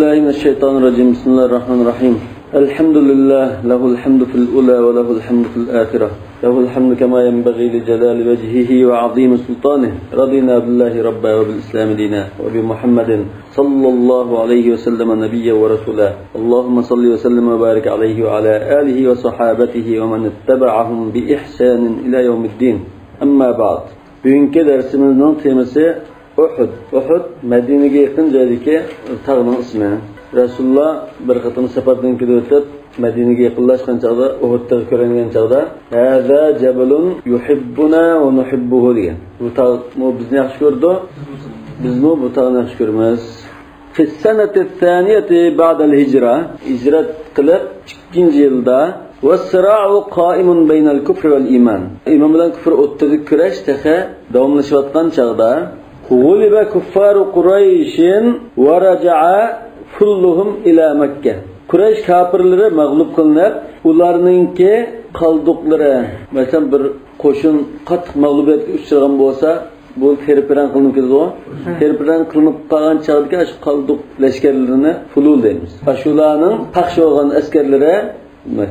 بالله من الشيطان الرجيم. بسم الله الرحمن الرحيم. الحمد لله له الحمد في الأولى وله الحمد في الآخرة، له الحمد كما ينبغي لجلال وجهه وعظيم سلطانه. رضينا بالله ربا وبالإسلام دينا وبمحمد صلى الله عليه وسلم نبيا ورسولا. اللهم صل وسلم وبارك عليه وعلى آله وصحابته ومن اتبعهم بإحسان إلى يوم الدين. أما بعد. Bugünkü dersimizin teması Uhud. Uhud Medine'ye yakın joydagi tog'ning ismi. Rasululloh bir qatim safardan kelib o'tib Madinaga yaqinlashgan chog'da Uhudda ko'ringan chog'da "Hâzâ jabalun yuhibbuna va nuhibbuhu" degan. Bu tog' bizni yaxshi ko'rdi, bizmi bu tog'ni yaxshi ko'ramiz. Fi sanati thaniyati ba'dal hijra, hijrat qilib 2-yilda "Vas-sira'u qa'imun baynal kufri val iman." Iymon bilan kufr o'rtasidagi kurash taxa davomlashayotgan chog'da "G'uliba kuffaru Qurayshin va raja'a fulluhum ila Makka." Quraysh kafirlari mag'lub qilinib, ularninki qoldiqlari, masalan bir qo'shin qattiq mag'lubiyatga uchragan bo'lsa, bu terpiran qilinib ketadi. Terpiran qilinib qolgan chog'dagi shu qoldiq lashkarlarini fulul deymiz. Shularning paxsh bo'lgan askarlari nima?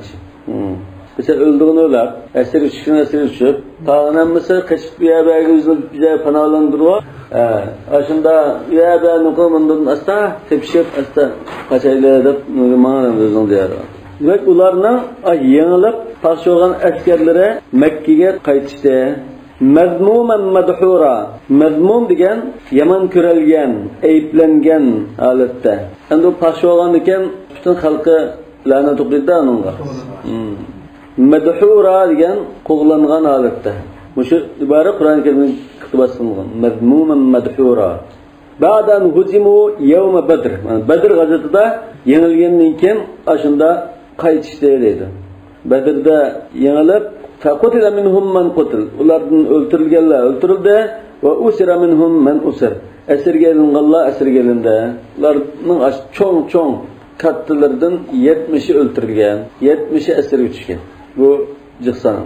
Mesela öldüğünü o'ylab, asir tushgan asir tushib, tog'lanmasa qochib bu yerga o'zini bir joyga panohlantirib, shunda u yerga bundan asta tepishib, asta qochayli deb mana o'zing deyardi. Demak, ularning yengilib paxsh bo'lgan askarlari Makkaga qaytishdi. Mazmuman madhura. Mazmum degan yomon ko'rilgan, ayblangan holatda. Endi u paxsh bo'lgan ekan, butun xalqi la'nat o'qiydi unga. Madhura degan qo'g'langan holatda. Shu ibora Qur'oni Karimda iqtibos qilingan. Mazmuman madhura. Ba'dan huzimu yawm Badr. Badr g'azotida yengilgandan keyin shunda qaytishdi deydi. Badrda yengilib faqutila minhum man qutil. Ulardan o'ltirilganlar o'ltirildi va usira minhum man usir. Asirga ilinganlar asirga ilindi. Ularning cho'ng-cho'ng kattalardan 70-i o'ltirilgan, 70-i asirga tushgan. Bu jiqsan.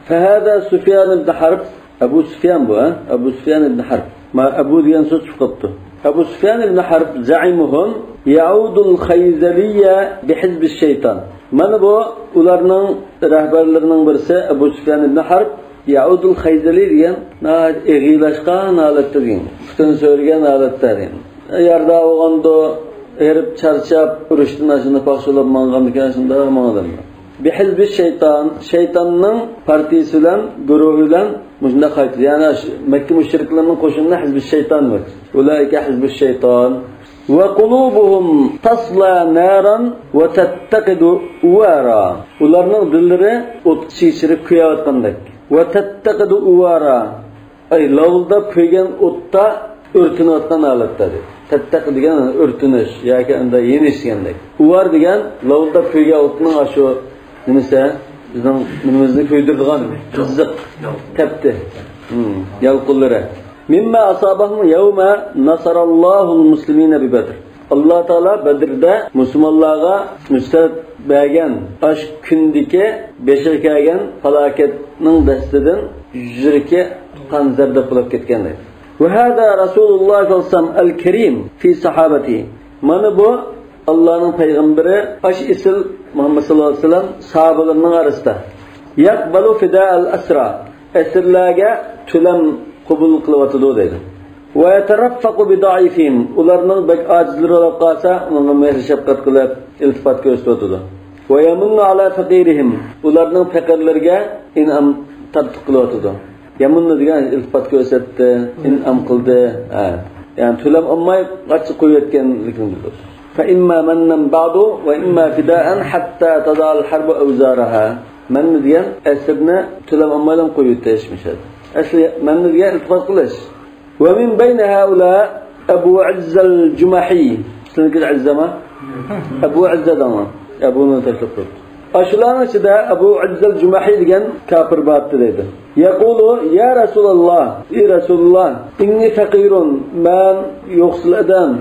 Fahada Sufyan ibn Harb, Abu Sufyan bu, Abu Sufyan ibn Harb. Ma Abu degan so'z chiqibdi. Abu Sufyan ibn Harb za'imuhum ya'udul Khayzaliyya bihizb ash-shaytan. Mana bu ularning rahbarlarining birisi Abu Sufyan ibn Harb ya'udul Khayzali degan eg'ilashgan holatda degan, butun so'rgan holatda degan. Yarda bo'lganda erib charchab urushdan shunda paxshilab mangan ekan, shunda mangan. Bihizbi shayton, shaytonning partiyasi bilan, guruhi bilan shunda qaytdi. Ya'ni Makka mushriklarining qo'shinida hizbi shayton bor. Ulayka hizbi shayton va qulubuhum tasla naran va tattaqidu uwara. Ularning dillari o't chechirib kuyayotgandek. Va tattaqidu uwara. Ay lavldab kuygan o'tda o'rtinayotgan holatda. Tattaq degan o'rtinish yoki unda yenish degandek. Uvar degan lavldab kuygan o'tning shu nimasi bizning nimamizni kuydiradigan qiziq tapti. Yalqinlari. Mimma asabahum yawma nasarallohul muslimina bi Badr. Alloh taolo Badrda musulmonlarga nusrat bergan ash kundagi beshiga kelgan falokatning dastidan yuzriki qon zarda qilib ketgan deydi. وهذا رسول الله صلى الله عليه وسلم الكريم في صحابته. Mana bu Allah'ın peygamberi aş isil Muhammed sallallahu aleyhi ve sellem sahabelerinin arasında. Yakbalu fida'al asra. Esirlerge tülem kabul kılıvatıdı dedi. Ve yeteraffaku bi daifim. Ularının bek acizleri olup kalsa onunla mehri şefkat kılıp iltifat gösteriyordu. Ve yemunnu ala fakirihim. Ularının fakirlerge inam tattık kılıvatıdı. Yamunnu degan iltifat ko'rsatdi, in'am qildi. Ya'ni to'lam olmay qochib qo'yayotganligini bildirdi. Fa imma mannan ba'du va imma fida'an hatta tadal harbu awzaraha. Manni degan asrni to'lam olmaydan qo'yib tashlashadi. Asli manni degan iltifat qilish. Va min bayna haula Abu Izza al-Jumahi. Sizlarga Izzama? Abu Izza dama. Abuni tashlab qo'ydi. Shularning ichida Abu Izza al-Jumahi degan kafir bordi dedi. Yaqulu ya Rasululloh, ey Rasululloh, inni faqirun, men yo'qsul adam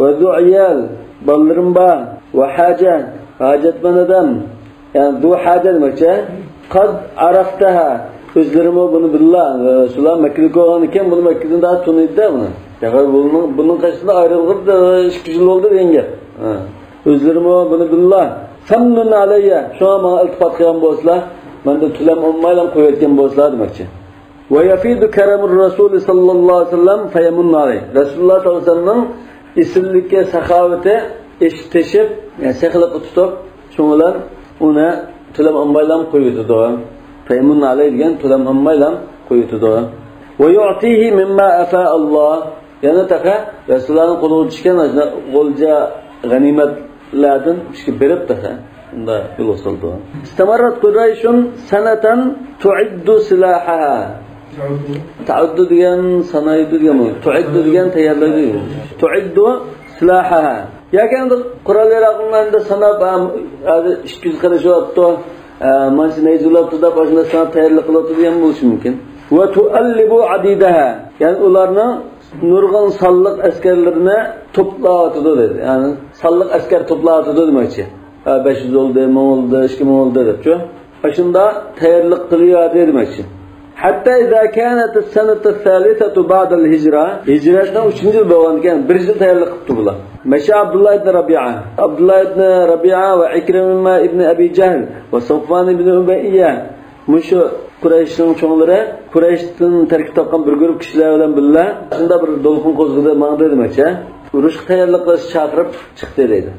va du'yal, bolalarim bor va haja, hojatmand odam. Ya'ni du haja demakchi, qad araftaha, o'zlarimi buni billah, Rasululloh Makkada bo'lgan ekan, buni Makkadan daha taniydi buni. Bunun karşısında ayrılgıp da 2 yıl oldu degan gap. O'zlarimi buni billah. Famnun alayya. Şu an bana iltifat qilgan bo'lsalar, menda tulam olmaylam qo'yayotgan bo'lsalar demoqchi. Ve yafidu keramur Rasul sallallahu aleyhi ve sellem feyemunnu aleyh. Resulullah sallallahu aleyhi ve sellem'in isimlikka saxovati eshitishib, yani sexliqqa tutib, şunlar uni tulam olmaylam qo'yadi. Feyemunnu aleyh degan tulam olmaylam qo'yadi. Ve yu'tihi mimma afa Allah. Yana taqa Resulullah'ın qo'liga tushgan qo'lja g'animatlardan ishga berib taqa unda yo'l soldi. İstamarrat Qurayshun sanatan tu'iddu silahaha. Tu'iddu degan sanaydi degan, tu'iddu degan tayyorlaydi. Tu'iddu silahaha. Yoki endi qurol-yarog'larni sanab hozir 200 qilishyapti, mana shu neyzulabdi deb o'shanda sanab tayyorlik qilyapti degan bo'lishi mumkin. Va tu'allibu adidaha. Ya'ni ularni nurg'un sonliq askarlarini to'playotidi dedi. Ya'ni sonliq askar to'playotidi demoqchi. 500 oldu, 1000 oldu, 2000 oldu debchi. Shunda tayyorlik qilyapti demoqchi. Hatta iza kanat as-sanatu ath-thalithatu ba'da al-hijra, hijratdan 3-yil bo'lgan ekan, 1 yil tayyorlik qilibdi bular. Masha Abdullah ibn Rabi'a, Abdullah ibn Rabi'a va Ikrima ibn Abi Jahl va Safwan ibn Umayya mushu Qurayshning cho'nglari, Qurayshdan tarkib topgan bir guruh kishilar bilan birga shunda bir do'lqin qo'zg'adi, mangdi demoqchi. Urushga tayyorlik qilish chaqirib chiqdi deydi.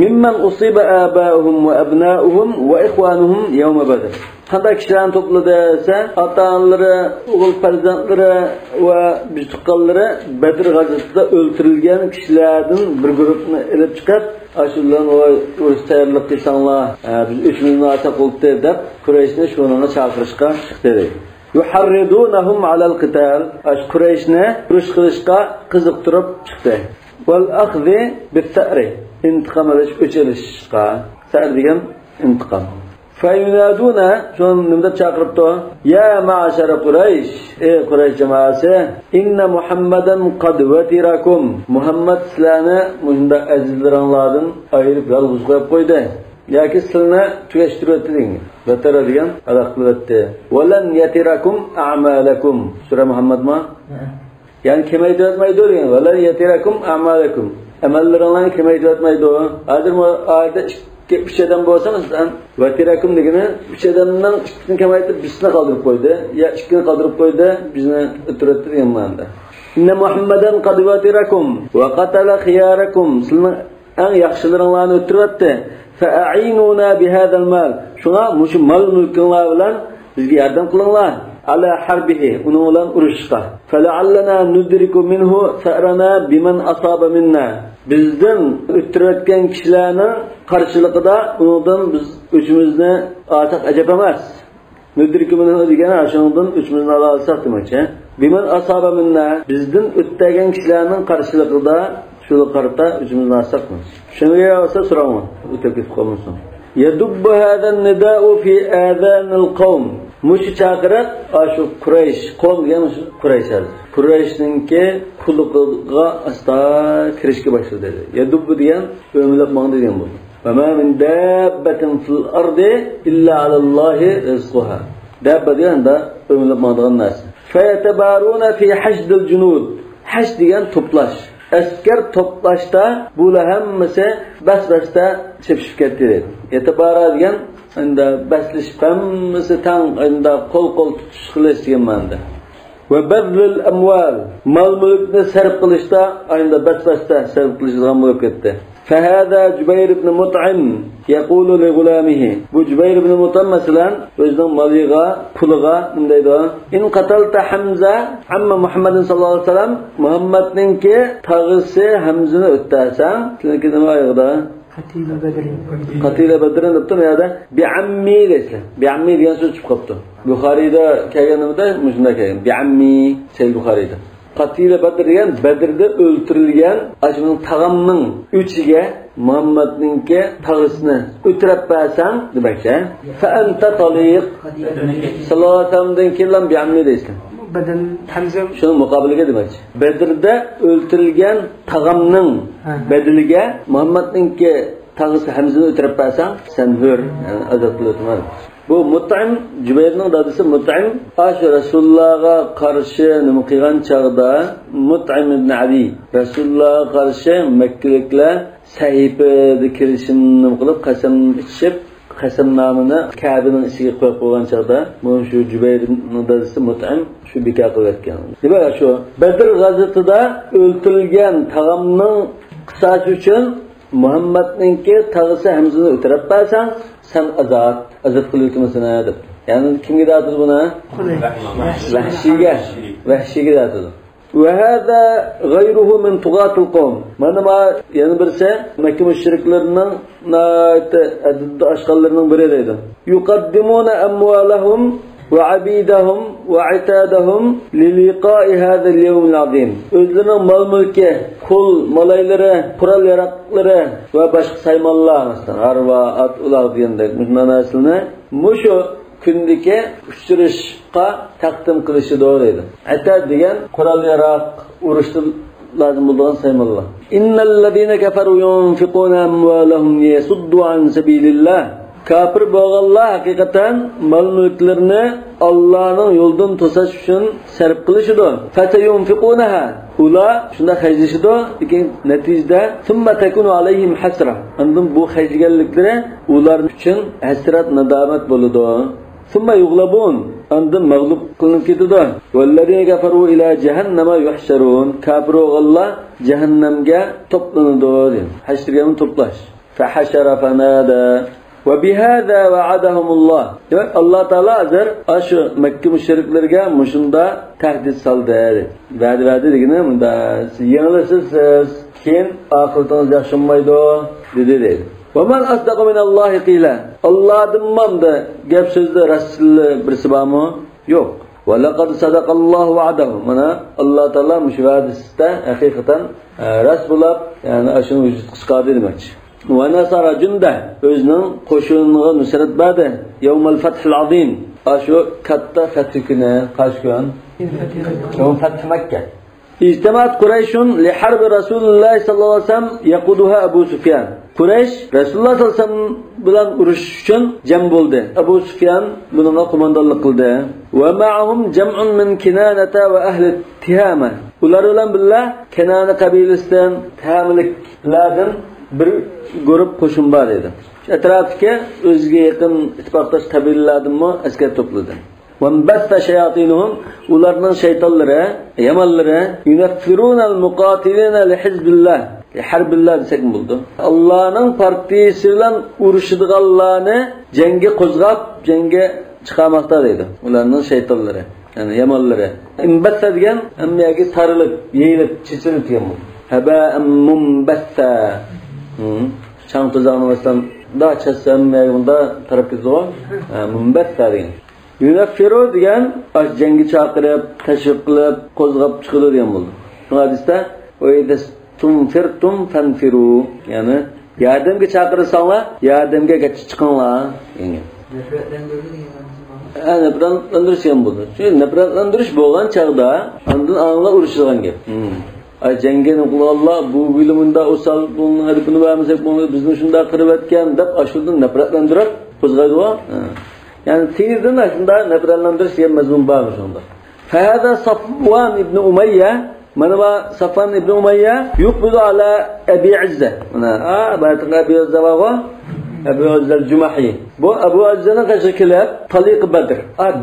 Mimman usiba aba'uhum va abna'uhum va ikhwanuhum yawma Badr. Qanday kishilarni to'pladi desa, ota-onalari, o'g'il farzandlari va tuqqanlari Badr g'azosida o'ldirilgan kishilardan bir guruhni ilib chiqib, shularni urush tayyorlik qilsanglar, biz 3000 olsak bo'ldi deb Qurayshni shunga chaqirishga chiqdi deydi. Yuharridunahum alal qital. Qurayshni urush qilishga qiziqtirib chiqdi. Val akhzi bis-sa'ri. İntiqam alish, o'ch olishga. Sa'r degan intiqam. Fayunaduna, shuni nima deb chaqiribdi? Ya ma'ashara Quraysh, ey Quraysh jamoasi, inna Muhammadan qad watirakum. Muhammad sizlarni bunda azizlaringlardan ayirib yolg'iz qo'yib qo'ydi. Yoki sizlarni tugashtirib o'tdi degan. Vatara degan aloq qilib o'tdi. Walan yatirakum a'malakum. Sura Muhammadmi? Ya'ni kamaytirmaydi degan. Walan yatirakum a'malakum. Amallaringlarni kamaytirmaydi. Hozir bu oyatda 3 odam bo'lsa, masalan, vatirakum degani 3 odamdan 2-sini kamaytirib, birisini qoldirib qo'ydi, yo 2-ni qoldirib qo'ydi, bizni o'tiradi degan ma'noda. Inna Muhammadan qad watirakum va qatala xiyarakum. Sizning eng yaxshilaringlarni o'tiryapti. Fa'inuna bihadal mal. Shunga mushu mal mulkinglar bilan bizga yordam qilinglar. Ala harbihi, uning bilan urushga. Fala'allana nudriku minhu sa'rana biman asaba minna. Bizdan o'tirayotgan kishilarning qarshiligida undan biz o'chimizni olsak ajab emas. Nudriku minhu degani shundan o'chimizni ola olsak demoqchi. Biman asaba minna, bizdan o'tgan kishilarning qarshiligida shu qarta o'chimizni olsak. Shunga olsa so'rama, o'tib ketib qolmasin. Yadubbu hada nida'u fi adhanil qavm. Mushu chaqiriq shu Quraysh, qavm degan Quraysh. Qurayshningki quliqiga asta kirishga boshladi dedi. Yadubbu degan o'milab mangdi degan bo'ldi. Va ma min dabbatin fil ardi illa alallohi rizquha. Dabba deganda o'milab mangdigan narsa. Fayatabaruna fi hashdil junud. Hashd degan to'plash. Askar to'plashda bular hammasi bas-basta chepishib ketdi dedi. Yatabara degan endi baslashib hammasi tang endi qo'l-qo'l tutish qilish degan ma'noda. Va bazlul amwal, mal mulkni sarf qilishda endi bas-basta sarf qilishdan bo'lib ketdi. فهذا جبير بن مطعم يقول لغلامه. Bu Jubayr ibn Mut'im masalan o'zining moliga, puliga deydi: "In qatalta Hamza amma Muhammad sallallohu alayhi vasallam, Muhammadninki tog'isi Hamzani o'ttasan, seniki nima oyog'ida? Qatila Badr. Qatila Badr debdi bu yerda bi'ammi deydi. Bi'ammi degan so'z chiqib qolibdi. Buxoriyda kelganimda shunday kelgan. Bi'ammi Sahih Buxoriyda. Qatila Badr degan Badrda o'ldirilgan shuning tog'amning uchiga Muhammadninki tog'isini o'tirib bersan demakchi. Fa anta taliq sallallohu alayhi vasallamdan keyin bi'ammi deydi. Badal Hamza shuni muqobiliga demakchi. Badrda o'ldirilgan tog'amning badiliga Muhammadninki tog'isi Hamzani o'tirib bersan, sen hur, ya'ni ozod qilib o'tmadi. Bu Mut'im, Cübeyr'nin dadisi Mut'im, aş Resulullah'a karşı nima qilgan chog'da Mut'im ibn Adi Resulullah'a karşı Mekkelikler sahifada kirishimni qilib qasam ichishib, qasam nomini Ka'baning ichiga qo'yib qo'ygan chog'da bu shu Jubayrning dadisi Mut'im shu bekor qilayotgan. Demak, shu Badr g'azotida o'ltirilgan tag'amning qisosi uchun Muhammadninki tag'isi Hamzani o'tirib bersan, sen azot qilib o'tmasini deb. Ya'ni kimga da'tidi buni? Vahshiyga. Vahshiyga da'tidi. وهذا غيره من طغاة القوم. Mana ma yana birisi Makka mushriklarning adad ashqalarining biri deydi. Yuqaddimuna amwalahum va abidahum va itadahum liliqa'i hadha al-yawm al-azim. O'zlarining mol-mulki, qul, malaylari, qurol yaroqlari va boshqa saymonlar, masalan, arva, at, ular degandek bundan narsalarni mushu kundagi uchrashishga taqdim qilishi to'g'ri edi. Atad degan qurol yaroq, urushda lozim bo'lgan saymonlar. Innallazina kafaru yunfiquna amwalahum liyasuddu an sabilillah. Kafir bo'lganlar haqiqatan mol-mulklarini Allohning yo'lidan to'sash uchun sarf qilishidi. Fasayunfiqunaha. Ular shunda xarjlashidi, lekin natijada summa takunu alayhim hasra. Undan bu xarjlaganliklari ular uchun hasrat, nadomat bo'ladi. Summa yug'labun. Undan mag'lub qilinib ketadi. Vallazina kafaru ila jahannama yuhsharun. Kafir bo'lganlar jahannamga to'planadi. Hashrga to'plash. Fahashara fanada. وبهذا وعدهم الله. Demak, Alloh taolo hozir shu Makka mushriklarga mushunda tahdid soldi. Va'da degani bunda yengilasiz siz, keyin oqibatingiz yaxshi bo'lmaydi dedi deydi. Va man asdaqu minallohi qila. Allohdan mamda gap so'zda rostchil birisi bormi? Yo'q. Va laqad sadaqallohu wa'dahu. Mana Alloh taolo mushu va'dasida haqiqatan rost bo'lib, ya'ni shuni vujudga chiqardi demakchi. Va nasara junda o'zining qo'shiniga nusrat berdi. Yawmal fathil azim. Shu katta fath kuni, qaysi kun? Yawm fath Makka. İjtemaat Qurayshun li harbi Rasululloh sallallohu alayhi vasallam yaquduha Abu Sufyan. Quraysh Rasululloh sallallohu alayhi vasallam bilan urushish uchun jam bo'ldi. Abu Sufyan bunga qo'mondonlik qildi. Va ma'ahum jam'un min Kinanata va ahli Tihama. Ular bilan birga Kinana qabilasidan, Tihamaliklardan bir guruh qo'shin bor edi. Atrofga o'ziga yaqin ittifoqdosh qabilalardanmi askar to'pladi. وانبث شياطينهم ularning shaytonlari, yamanlari yunaffirunal muqatilina lihizbillah, liharbillah desak bo'ldi. Allohning partiyasi bilan urushadiganlarni jangga qo'zg'ab, jangga chiqarmoqda deydi. Ularning shaytonlari, ya'ni yamanlari. Inbatha degan hammaga tarilib, yeyilib, chechilib degan bu. Haba'an munbatha. Chang tuzog'ini masalan, da chassa hammaga bunda tarab ketadi. Munbatha degan. Yunaffiru degan jangga chaqirib, tashviq qilib, qo'zg'ab chiqadi degan bo'ldi. Shu hadisda tunfirtum fanfiru, ya'ni yordamga chaqirsanglar, yordamga chiqinglar degan. Nafratlantirish nafratlantirish ham bo'ldi. Chunki nafratlantirish bo'lgan chog'da undan anglar urushadigan gap. Ay jangga qilganlar bu bilimunda o'sal buni buni bermasak buni bizni shunday qilib o'tgan deb ashundan nafratlantirib qo'zg'aydi. Yani tezden aslında nefretlendiriş diye mazmun varmış onda. فهذا صفوان ibn Umayya, mana Safvan ibn Umayya yuqbidu ala Abi Izza. Mana baytga Abi Izza var. Abu Izza al-Jumahi. Bu Abu Izza'nın qarshi kelib Taliq Badr.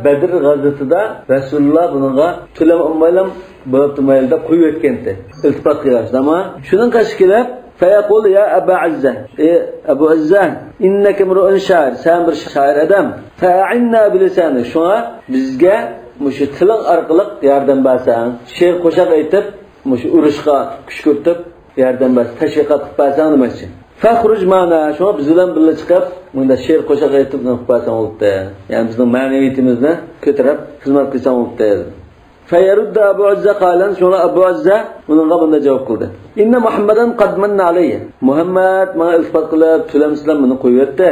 Badr g'azotida Rasululloh bunga to'lam olmaylam bo'lib mayda qo'yib o'tgandi. Iltifot qilgan ama shuning qarshi kelib فيقول يا أبا عزة، إيه أبو عزة، إنك امرؤ شاعر، sen bir şair adam. فأعنا بلسانك، şuna bizge muşu tiling orqali yordam bersan, she'r qo'shiq aytib, muşu urushga kuch kiritib yordam bersan, tashviqot qilib bersan demoqchi. فخرج معنا، şuna biz bilan birga chiqib, bunda she'r qo'shiq aytib qilib bersan bo'libdi. Ya'ni bizning ma'naviyatimizni ko'tarib xizmat qilsan bo'libdi. فيرد أبو عزة قالا، شو أبو عزة bununla bunda cevap qildi. İnne Muhammeden qad manna alayhi. Muhammed bana iltifat qilib, tilamsizlar buni qo'yib o'tdi.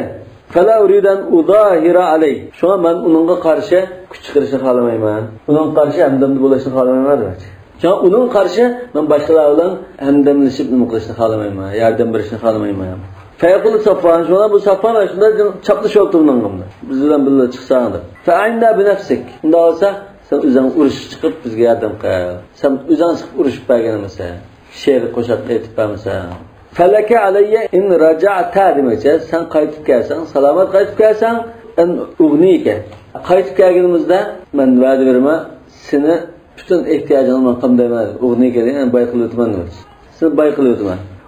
Fala uridu an udahira alayhi. Şuna ben onunla karşı kuch chiqarishni xohlamayman. Onun karşı hamdamda bo'lishni xohlamayman demoqchi. Şuna onun karşı ben başkalar bilan hamdamlashib nima qilishni xohlamayman, yordam berishni xohlamayman. Feyakulu Safvan, şuna bu Safvan şunda çaplış oldu bunun. Bizden birle çıksan da. Fe'inna bi nefsik. Bunda olsa sen üzan uruş çıkıp bizge yardım qil. Sen üzan çıkıp uruşup bergen mesela. Şehri koşak etip mesela. Feleke aleyye in raca'ta demekçe. Sen qaytib kelsen, salamat qaytib kelsen, en ugnike. Qaytib kelganimizde ben vaadi verme seni bütün ihtiyacını ben qamdayman. Ugnike deyen bay qilib demek. Seni bay qilib.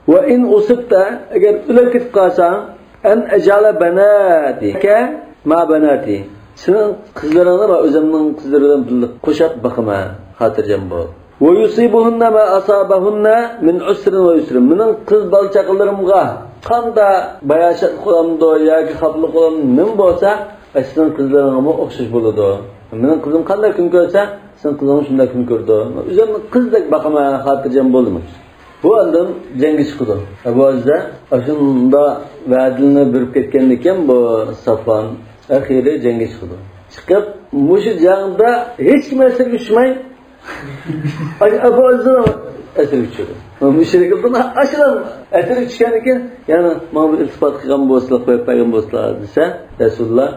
Ve in usibta eğer ölüp ketib qalsan en ecale benatike ma benati. Senin kızlarını ve özümün kızlarından birlik koşak bakıma hatırcam bu. Ve yusibuhunna ma asabahunna min usrin ve yusrin. Menin kız balçaqlarımga qanda bayaşat qolamdı yoki xaplıq qolamdı nim bo'lsa, senin kızlarına o'xshash bo'ladi. Menin kızım qanday kun ko'rsa, senin kızın shunday kun ko'rdi. O'zimni qizdek baqama xotirjam bo'ldim. Bu andan jangga chiqdi. Abu Azza shunda va'dini berib ketgan ekan bu Safvan axiri jangga chiqdi. Chiqib mushu jangda hech kim asirga tushmay Abu Azza asirga tushdi. Mushriklardan ashidan asirga tushgan ekan, yana mana bu iltifot qilgan bo'lsalar, qo'yib bergan bo'lsalar desa, Rasululloh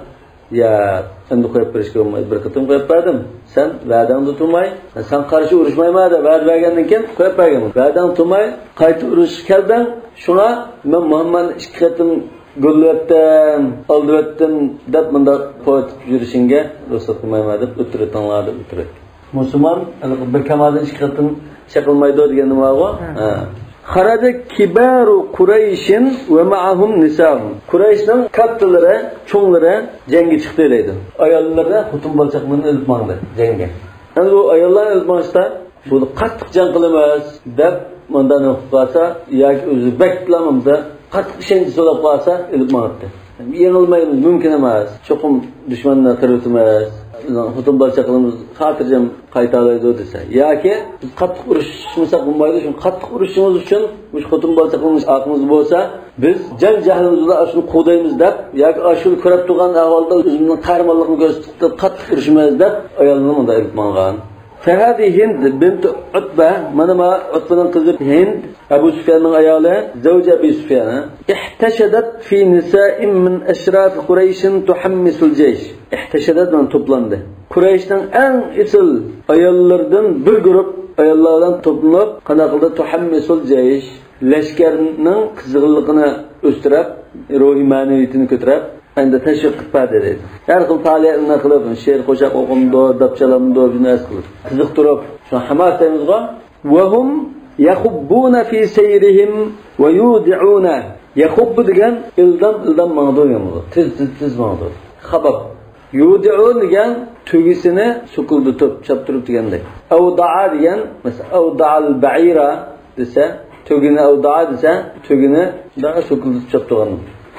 ya endi qo'yib berishga bo'lmaydi, bir qitim qo'yib berdim. Sen va'dangda turmay, sen qarshi urushmayman deb va'da bergandan keyin qo'yib berganman. Va'dang turmay qayta urush kelding, shunga men Muhammadni ikki qatim go'llatdim, oldiratdim deb bunda qo'yib yurishingga ruxsat qilmayman deb o'tiratinglar deb o'tiradi. Musulmon bir kamaldan ikki qatim chaqilmaydi degan nima bor? Xaraja kibaru Qurayshin ve ma'ahum nisahum. Qurayshning kattalari, cho'nglari jangga chiqdi deydi. Ayollari xotin bolchaqlarni ilib mangdi jangga. Endi bu ayollarni ilib mangishda buni qattiq jang qilamiz deb bundan o'qib qolsa yoki o'zi baklamamda qattiq ishonch so'rab qolsa ilib mangdi. Yengilmaymiz mumkin emas. Cho'qim dushmanni qirib o'tamiz. Xotin bolchaqlarimiz xotirjam qayta oladi desa yoki biz qattiq urushmasak bo'lmaydi, shuni qattiq urushimiz uchun o'sha xotin bolchaqlarimiz aqlimiz bo'lsa, biz jan jahlimiz bilan shuni quvdaymiz deb yoki shuni ko'rib turgan ahvolda o'zimizning qahramonligini ko'rsatib qattiq urushimiz deb ayolni bunday ilib mangan. Fahadi Hind bint Utba, mana ma Utbaning qizi Hind, Abu Sufyanning ayoli, zawja Abi Sufyan, ihtashadat fi nisa'in min ashraf Quraysh tuhammisul jaysh. Ihtashadat man to'plandi. Qurayshning eng isil ayollaridan bir guruh ayollardan to'planib, qanday qildi tuhammisul jaysh, lashkarning qizg'inligini o'stirib, ruhiy ma'naviyatini ko'tarib, endi tashviq qilib berdi deydi. Har xil faoliyatni qilib, she'r qo'shiq o'qimdi, dapchalamdi, bir narsa qilib, qiziqtirib, shu hamas deymizgo. Va hum yakhubbuna fi sayrihim va yudi'una. Yakhubbu degan ildam ildam mangdi degan bu. Tez tez tez mangdi. Xabab. Yudi'un degan tugisini so'kildi choptirib deganday. Avda'a degan, masalan, avda'al ba'ira desa, tugini avda'a desa, tugini daha so'kildi choptirgan.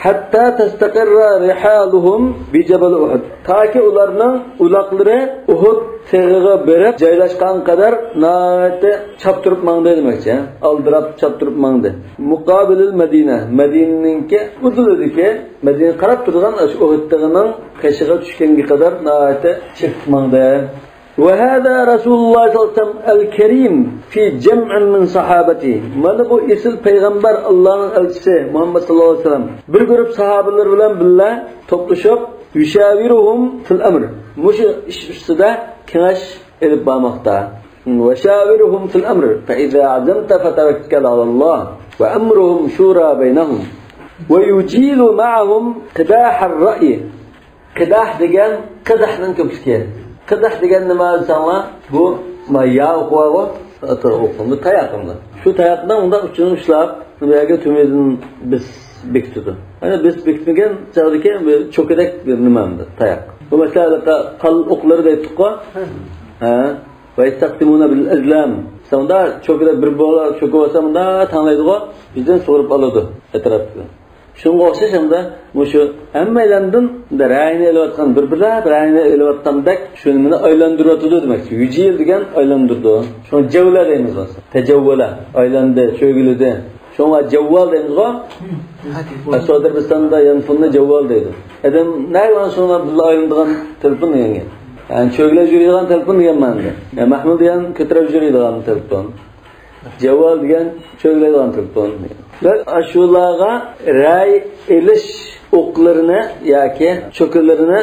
Hatta tastaqirra rihaluhum bi jabal Uhud. Taki ularning uloqlari Uhud tog'iga berib joylashgan qadar nati choptirib mangdi demakchi, aldirab choptirib mangdi. Muqobilul Madina, Madinaninki uzilidiki, Madina qarab turgan Uhud tog'ining qishig'i tushganga qadar nati chekib mangdi. وهذا رسول الله صلى الله عليه وسلم الكريم في جمع من صحابته. Mana bu esil payg'ambar Allohning elchisi Muhammad sallallohu alayhi vasallam bir guruh sahobalar bilan birga to'plashib yushaviruhum fil amr. Mushu ish ustida kengash elib bormoqda. Va shaviruhum fil amr fa iza azamta fatawakkal ala Alloh va amruhum shura baynahum va yujilu ma'ahum qidah ar-ra'y. Qidah degan qidahning ko'pligi. Qidah degan nima desanglar, bu ya o'qib, bu tayoq unda. Shu tayoqdan unda uchini ushlab, bu yerga tumidan biz bekitdi. Ana biz bekitmagan chog'dagi bir cho'kadak bir nimamdi, tayoq. Bu masalada qal o'qlari deydi-ku. Ha, va yastaqdimuna bil azlam. Sonda cho'kada bir bola cho'kib olsa unda tanlaydi-ku, bizdan so'rib oladi atrofdan. Shunga o'xshash hamda shu hammalardan rayni elayotgan bir-birlab rayni elayotgandek shuni aylantiryotdi demakchi. Yujil degan aylantirdi. Shuni javla deymiz bo'lsa. Tajavvala aylandi, cho'gildi. Shunga javval deymiz-ku. Saudi Arabistonda yanfunni javval deydi. Adam nayvan shunga birga aylanadigan telefon degan. Ya'ni cho'gilab yuradigan telefon degan ma'noda. Ya mahmud degan ko'tarib yuradigan telefon. Javval degan cho'gilaydigan telefon degan. Va shularga ra'y elish o'qlarini yoki cho'kilarini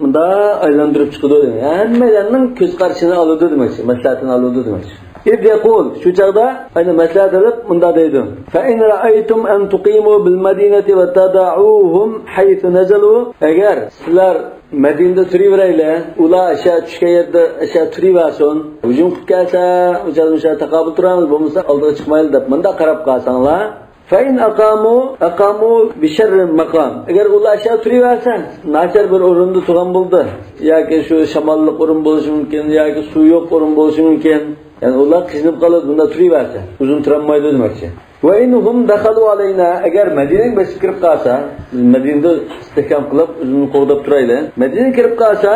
bunda aylantirib chiqadi demak. Hammalarning ko'z qarashini oladi demakchi, maslahatini oladi demakchi. إذ يقول شو چاغدا أنا maslahat olib bunda deydi. فإن رأيتم أن تقيموا بالمدينة وتدعوهم حيث نزلوا agar sizlar Madinada turaveraylar, ular o'sha tushgan yerda o'sha turaversin, hujum qilib kelsa, o'sha taqobil turamiz, bo'lmasa oldiga chiqmayli deb bunda qarab qolsanglar, فإن أقاموا أقاموا بشر مقام. Agar ular o'sha turaversa, nachar bir o'rinda turgan bo'ldi, yoki shu shamolliq o'rin bo'lishi mumkin, yoki suv yo'q o'rin bo'lishi mumkin. Ya'ni ular qiynalib qoladi, bunda turaversa, uzun turolmaydi demoqchi. Va inhum dakhalu alayna agar Madinaga bosib kirib qolsa, Madinada istihkam qilib, o'zini qo'g'dab turayli. Madinaga kirib qolsa,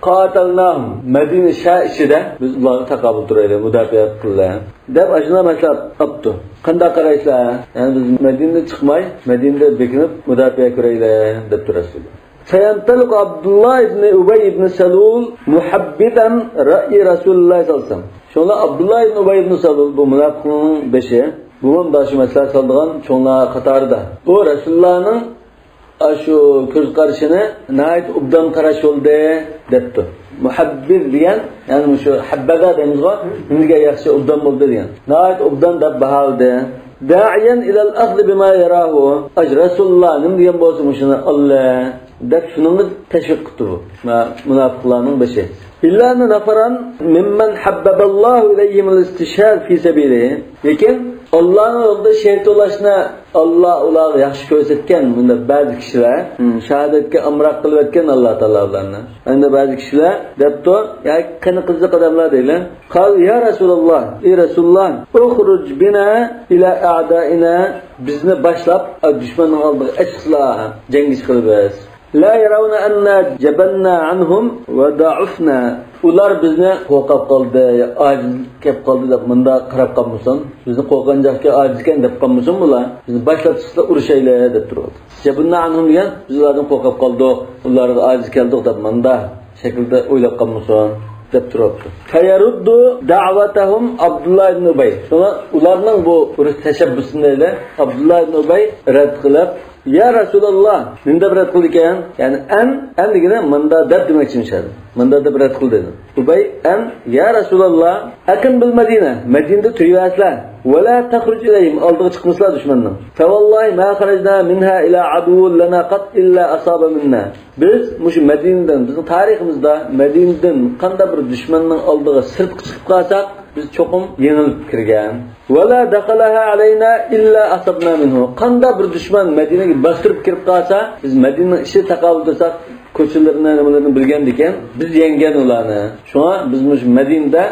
qatalnahum. Madina shah ichida biz ularga taqobil turayli, mudofaa qiladi. Deb ashuna maslahat topdi. Qanday qaraysizlar? Ya'ni biz Madinada chiqmay, Madinada bekinib mudofaa ko'rayli deb turasiz. فينطلق عبد الله بن أبي بن سلول محببا رأي رسول الله صلى الله عليه وسلم. Şuna Abdullah ibn Ubay ibn Salul bu münafıkların beşi, bu da şu maslahat saldigan çoğunlar qatarida. Bu Resulullah'ın şu ko'z qarashini nahayat obdan qarash bo'ldi debdi. Muhabbir degan, ya'ni shu habbaga deymizgo, nimaga yaxshi obdan bo'ldi degan. Nahayat obdan deb baholdi. Da'iyan ilal akhdh bima yarahu. Aj Rasululloh nima degan bo'lsa shuni Allah deb shuni tashviq qildi bu. Munofiqlarning beshi. İlla nafaran mimman habbaballohu ilayhim al-istishhad fi sabilihi. Lekin Allohning yo'lida shahid bo'lishni Alloh ularga yaxshi ko'rsatgan bunda ba'zi kishilar shahodatga amroq qilib o'tgan Alloh taolo ularni. Endi ba'zi kishilar debdi, ya qani qiziq odamlar deylar. Qal ya Rasululloh, ey Rasululloh, ukhruj bina ila a'daina, bizni boshlab dushmanning oldiga achchiqla jang qilib. La yarawna anna jabanna anhum va da'ufna. Ular bizni qo'rqib qoldi, ajiz kelib qoldi deb bunda qarab qolmasin. Bizni qo'rqgan joyga ajiz ekan deb qolmasin bular. Bizni boshlab chiqsa urushaylar deb turdi. Jabanna anhum degan biz ulardan qo'rqib qoldik, ularga ajiz keldik deb bunda shaklda o'ylab qolmasin deb turibdi. Fayaruddu da'vatahum Abdullah ibn Ubay. Sonra ularning bu urush tashabbusini Abdullah ibn Ubay rad qilib, Ya Rasululloh, nima deb rad qildi ekan? Ya'ni an degani menda deb demoqchi edi. Menda deb rad qildi dedi. Ubay an ya Rasululloh, aqim bil Madina, Madinada turaverasizlar. Va la takhruj ilayhim, oldiga chiqmaslar dushmanning. Fa vallahi ma kharajna minha ila aduwwin lana qat illa asaba minna. Biz mushu Madinadan, bizning tariximizda Madinadan qanday bir dushmanning oldiga sirtqa chiqib qolsak, biz cho'qim yengilib kirgan. Va la dakhalaha alayna illa asabna minhu. Qanday bir dushman Madinaga bostirib kirib qolsa, biz Madinaning ishi taqobil tursak, ko'chalarini nimalarni bilgan ekan, biz yengan ularni. Shunga biz mushu Madinada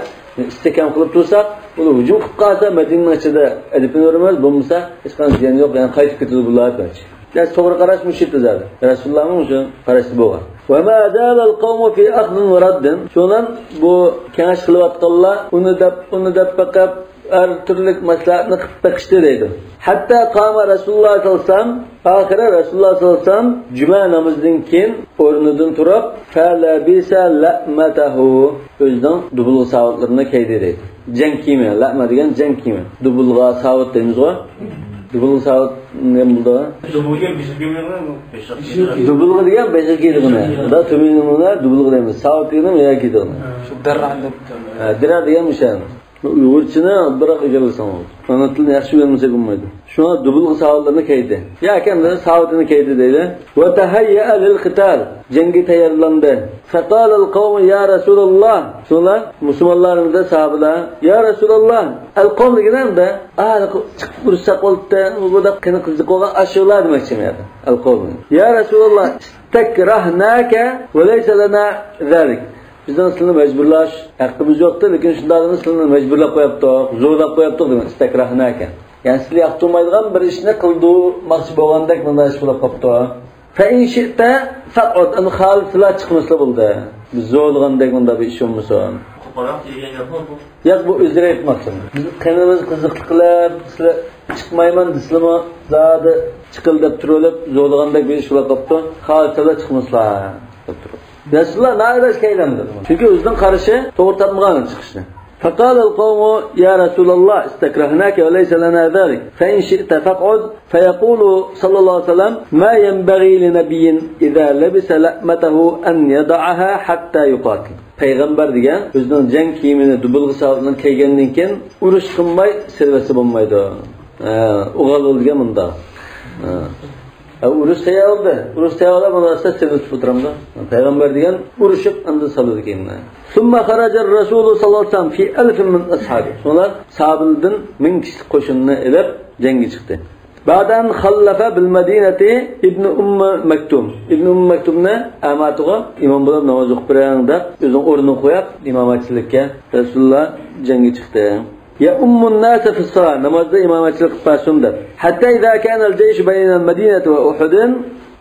istehkam qilib tursak, ular hujum qilib qolsa, Madinaning ichida adibini o'ramiz, bo'lmasa hech qanday ziyon yo'q, ya'ni qaytib ketadi bular demoqchi. Yani to'g'ri qarash mushit tuzadi. Rasulullohning shu qarashi bo'lgan. Va ma zalal qawmu fi akhdin va raddin. Shundan bu kengash qilayotganlar uni deb, uni deb baqib, har turli maslahatni qilib baqishdi deydi. Hatta qama Rasululloh sollallohu alayhi vasallam, oxiri Rasululloh sollallohu alayhi vasallam juma namozidan keyin o'rnidan turib, falabisa la'matahu, o'zining dubulg'a savutlarini kiydi deydi. Jang kiyimi, la'ma degan jang kiyimi. Dubulg'a savut deymiz-ku. Dubulg'a savut nima bo'ldi? Dubulg'a beshik kiyimi. Dubulg'a degan beshik kiydig'ini. Da tuminini dubulg'a deymiz. Savut degani yo'q kiydig'ini. Shu darra deb. Ha, dira degan o'sha. Uyg'urchini biroq egallasan bo'ldi. Ona tilini yaxshi bilmasak bo'lmaydi. Shuna dubulg'a savutlarini kiydi. Yoki endi savutini kiydi deydi. Va tahayya lil qital. Jangga tayyorlandi. Faqala al qawm ya Rasululloh. Shuna musulmonlarimizda sahobalar ya Rasululloh, al qawm deganda chiqib ursa qoldi, bu da qini qiziq bo'lgan ashula demoqchi edi. Al qawm. Ya Rasululloh, istakrahnaka va laysa lana zalik. Bizdan sizlarni majburlash haqqimiz yo'qdi, lekin shundag'ini sizlarni majburlab qo'yapti, zo'rlab qo'yapti degan istakrahnaka. Ya'ni sizlar yoqtirmaydigan bir ishni qildirmoqchi bo'lgandek bunday ish bo'lib qolibdi. Fa in shi'ta faqat an xalislar chiqmasa bo'ldi. Biz zo'rlagandek bunday bir ish bo'lmasin. Qo'polroq degan gapmi bu? Yo'q, bu o'zlari aytmoqchi. Biz qanimiz qiziqlik qilib, sizlar chiqmayman desizmi, zodi chiqil deb turib, zo'rlagandek bir ish bo'lib qolibdi. Xalislar chiqmaslar deb turib. Rasululloh naridash keldi. Chunki o'zining qarashi to'g'ri topmagan chiqishni. فقال القوم يا رسول الله استكرهناك وليس لنا ذلك فإن شئت فاقعد. فيقول صلى الله عليه وسلم ما ينبغي لنبي إذا لبس لأمته أن يضعها حتى يقاتل. Payg'ambar degan o'zining jang kiyimini dubulg'i bilan kiygandan keyin urush qilmay servasi bo'lmaydi. O'g'al degan bunda. Urush tayyordi. Urush tayyorlab buni asta servis o'tiramdi. Payg'ambar degan urushib endi soladi kiyimni. Summa kharaja ar-rasul sallallohu alayhi vasallam fi alf min ashabi. So'ngra sahobalardan 1000 kishilik qo'shinni ilib jangga chiqdi. Ba'dan khallafa bil madinati ibn Maktum. Ibn Maktumni amatiga imom bo'lib namoz o'qib bering deb o'zining o'rnini qo'yib imomatchilikka Rasululloh jangga chiqdi. Ya ummun nas fi salat, namozda imomatchilik qilib bersin deb. Hatta idza kana al-jaysh bayna al-madinati va Uhud,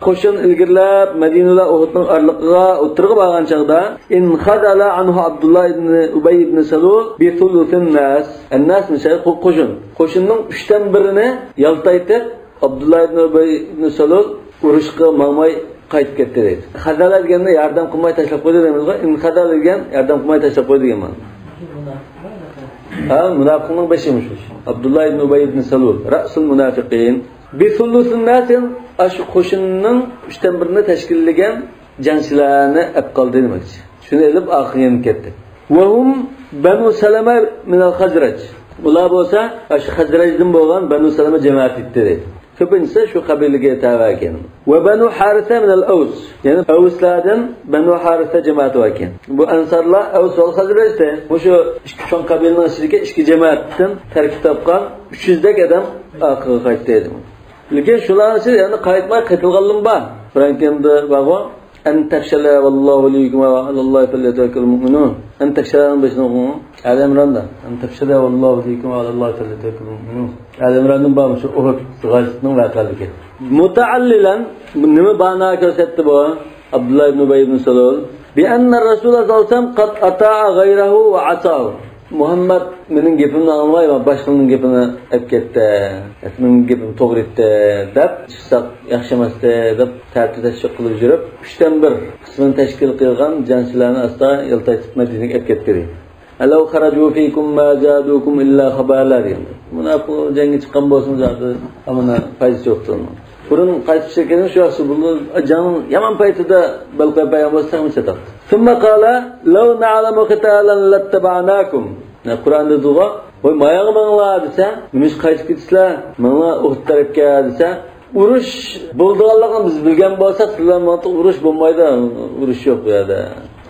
qo'shin ilgirlab Madina va Uhudning orliqiga o'tirib olgan chaqda in khadala anhu Abdullah ibn Ubay ibn Salul bi thuluthin nas. An-nas misal qo'shin. Qo'shinning 3dan birini yaltaytib Abdullah ibn Ubay ibn Salul urushga mangmay qaytib ketdi deydi. Khadala deganda yordam qilmay tashlab qo'ydi deymiz-ku. In khadala degan yordam qilmay tashlab qo'ydi degan ma'no. Ha, munofiqning beshimish. Abdullah ibn Ubay ibn Salul ra'sul munofiqin. Bi thuluthin nas shu qo'shinning 3dan birini tashkillagan jangchilarni olib qoldi demoqchi. Shuni ilib oxirga yenib ketdi. Va hum Banu Salama min al-Khazraj. Ular bo'lsa shu Khazrajdan bo'lgan Banu Salama jamoati deydi. Ko'pincha shu qabilaga tava ekan. Va Banu Harisa min al-Aws. Ya'ni Avslardan Banu Harisa jamoati ekan. Bu ansarlar Avs va Khazrajda o'sha ikki cho'ng qabilaning ichidagi ikki jamoatdan tarkib topgan 300 dak odam oxirga qaytdi dedi. Lekin shularning ichida ya'ni qaytmay qaytilganlar bor. Frankenda bor. An tafshala vallohu alaykum va alallohi falyatawakkalul mu'minun. An tafshalan beshini o'qing. Ali Imronda an tafshala vallohu alaykum va alallohi falyatawakkalul mu'minun. Ali Imrondan bor shu Uhud g'azosining voqealigi. Mutaallilan nima ba'no ko'rsatdi bu Abdullah ibn Ubay ibn Salul? Bi anna Rasululloh sollallohu alayhi vasallam qad ata'a ghayrahu va asahu. Muhammad mening gapimni anglamay, boshqaning gapini olib ketdi. Mening gapim to'g'ri edi deb chiqsak yaxshi emas deb tartib tashkil qilib yurib, 3dan 1 qismini tashkil qilgan jangchilarni asta yaltaytib Madinaga olib ketdi. Alaw kharaju fikum ma zadukum illa khabala degan. Munofiq jangga chiqqan bo'lsin zati, ammo foydasi yo'qdi. Burun qaytib chiqqan shu yaxshi bo'ldi. Jang yomon paytida balqay payg'ambar sollallohu alayhi vasallam. Thumma qala law na'lamu qitalan lattaba'nakum. Qur'onda duo, voy mayog'i manglar desa, nima qaytib ketsizlar, manglar Uhud tarafga desa, urush bo'ldiganligini biz bilgan bo'lsak, sizlar mantiq urush bo'lmaydi, urush yo'q bu yerda.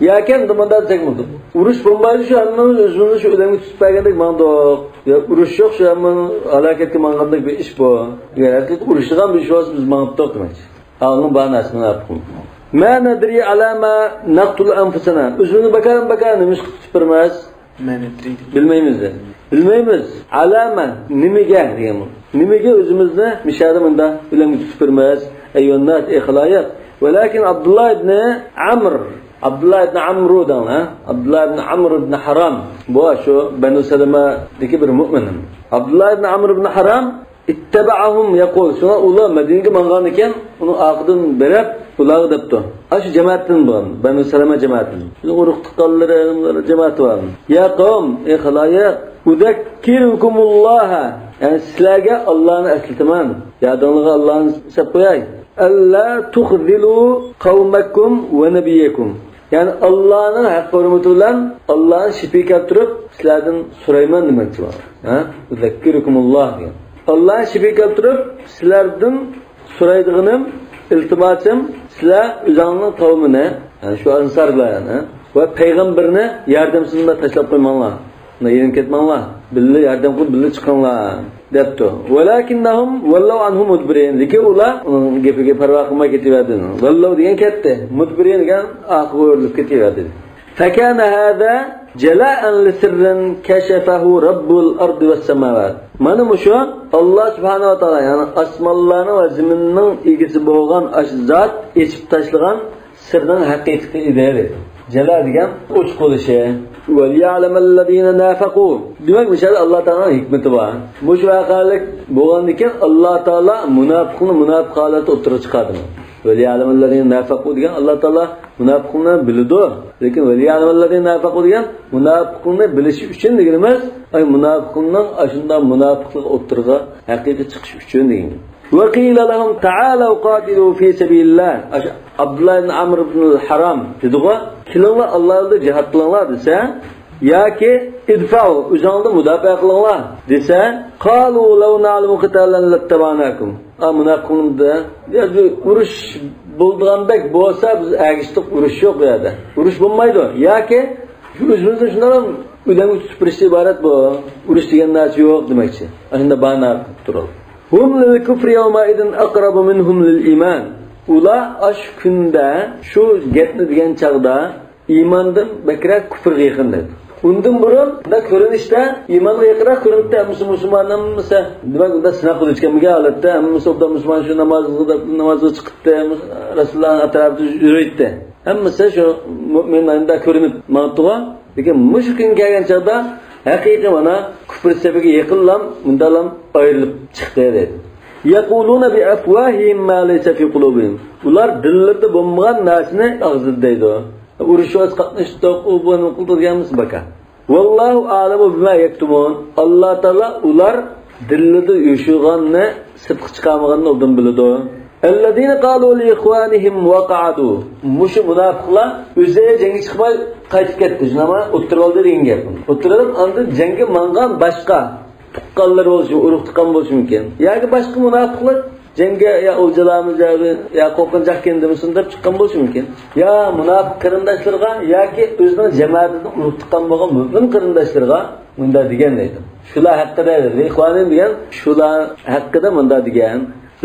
Yoki bunda desak bo'ldi. Urush bo'lmaydi, shu hammamiz o'zimizni shu o'limga tutib bergandek mangdiq. Yo urush yo'q, shu hammamiz halokatga mangandek bir ish bu. Degan urushgan bir ish bo'lsa biz mangdiq demoqchi. Allohning ba'nasini olib qo'ydi. Ma nadri ala ma naqtul anfusana. O'zimizni bakar nima ish qilib turibmiz? Bilmaymiz. Bilmaymiz. Alama nimaga degan bu. Nimaga o'zimizni mishada bunda o'limga tutib turibmiz? Ayyuhan-nas ey xaloyiq. Walakin Abdullah ibn Amr, Abdullah ibn Amrudan, ha? Abdullah ibn Amr ibn Haram. Bu shu Banu Salamadagi bir mu'min. Abdullah ibn Amr ibn Haram ittaba'ahum yaqul. Shuna ular Madinaga mangan ekan, uni oqidan berib ularga debdi. Ha shu jamoatdan bo'lgan, Banu Salama jamoatidan. Shuni urug' tuqqanlari jamoati bor. Ya qavm, ey xaloyiq, udakkirukumulloh. Ya'ni sizlarga Allohni eslataman. Yodingizga Allohni sab qo'yay. Alla tukhzilu qavmakum va nabiyakum. Ya'ni Allohning haqqi hurmati bilan Allohni shifi keltirib sizlardan so'rayman demoqchi bor. Ha? Udakkirukumulloh degan. Allohni shifi keltirib sizlardan so'raydiganim iltimosim sizlar o'zingizning qavmini, ya'ni shu ansarlarni va payg'ambarni yordamsiz tashlab qo'ymanglar. Yenib ketmanglar, birga yordam qilib birga chiqinglar debdi. Walakinnahum wallau anhu mudbirin. Lekin ular uning gapiga parvo qilmay ketaverdi. Wallau degan ketdi, mudbirin degan oxirga o'rilib ketaverdi. Fakana hada jala'an li sirrin kashafahu rabbul ardi was samawat. Mana shu Alloh subhanahu va taolo, ya'ni osmonlarning va zaminning egasi bo'lgan zot echib tashlagan sirning haqiqati edi. Jala degan o'ch qo'lishi. Va ya'lamallazina nafaqu. Demak, misol Alloh taoloning hikmati bor. Bu voqealik bo'lgandan keyin Alloh taolo munofiqni munofiq holatda o'tirib chiqadi. Veliya'lemellezine nafaqu degan Alloh taolo munofiqlarni biladi. Lekin veliya'lemellezine nafaqu degan munofiqlarni bilishi uchun degan emas, ay munofiqlarning ashunda munofiqlik o'ttirg'a haqiqiy chiqish uchun degan. Ve qila lahum ta'alu qatilu fi sabilillah. Abdullah ibn Amr ibn al-Haram dediği, kelinglar Alloh yo'lida jihad qilinglar desa, yoki idfa'u o'zingizni mudofaa qilinglar desa, qalu law na'lamu qitalan lattabanakum. Munofiqlarda urush bo'lgandek bo'lsa biz agishdik, urush yo'q bu yerda. Urush bo'lmaydi. Yoki o'zimizni shundan o'lamga tutib turishga iborat bu. Urush degan narsa yo'q demakchi. Shunda bana qilib turadi. Hum lil kufri yawma idin aqrabu minhum lil iman. Ular ash kunda shu gapni degan chaqda iymondan bakrak kufrga yaqin dedi. Undan burun da ko'rinishda iymonga yaqinroq ko'rinibdi, hammasi musulmon hammasi. Demak, unda sinab qilishgan holatda hammasi obdan musulmon shu namozga chiqibdi, Rasulullohning atrofida yuribdi. Hammasi shu mo'minlarda ko'rinib maqtuga, lekin mushu kun kelgan chaqda haqiqiy mana kufr sababiga yaqinlam bundalam ayrilib chiqdi dedi. Yaquluna bi afwahihim ma laysa fi qulubihim. Ular dillarida bo'lmagan narsani og'zida deydi. Urushga qatnashdik, u buni qildi deganmiz baka. Vallohu a'lamu bima yaktumun. Alloh taolo ular dillarda yoshiganni, sirtqa chiqarmaganni oldin biladi. Ellezine qalu li ikhwanihim wa qa'adu. Mushu munofiqlar o'zi jangga chiqmay qaytib ketdi. Shunama o'tirib oldi degan gap. O'tirib, andan jangga mangan boshqa tuqqanlar bo'lishi, urug' tuqqan bo'lishi mumkin. Yoki boshqa munofiqlar jangga ya o'ljalarimiz ya qo'rqinchoq kendimisin deb chiqqan bo'lishi mumkin. Ya munofiq qarindoshlarga yoki o'zining jamoatidan urug' tuqqan bo'lgan mo'min qarindoshlarga bunda degan deydi. Shular haqida ikhwanim degan, shular haqida bunda degan.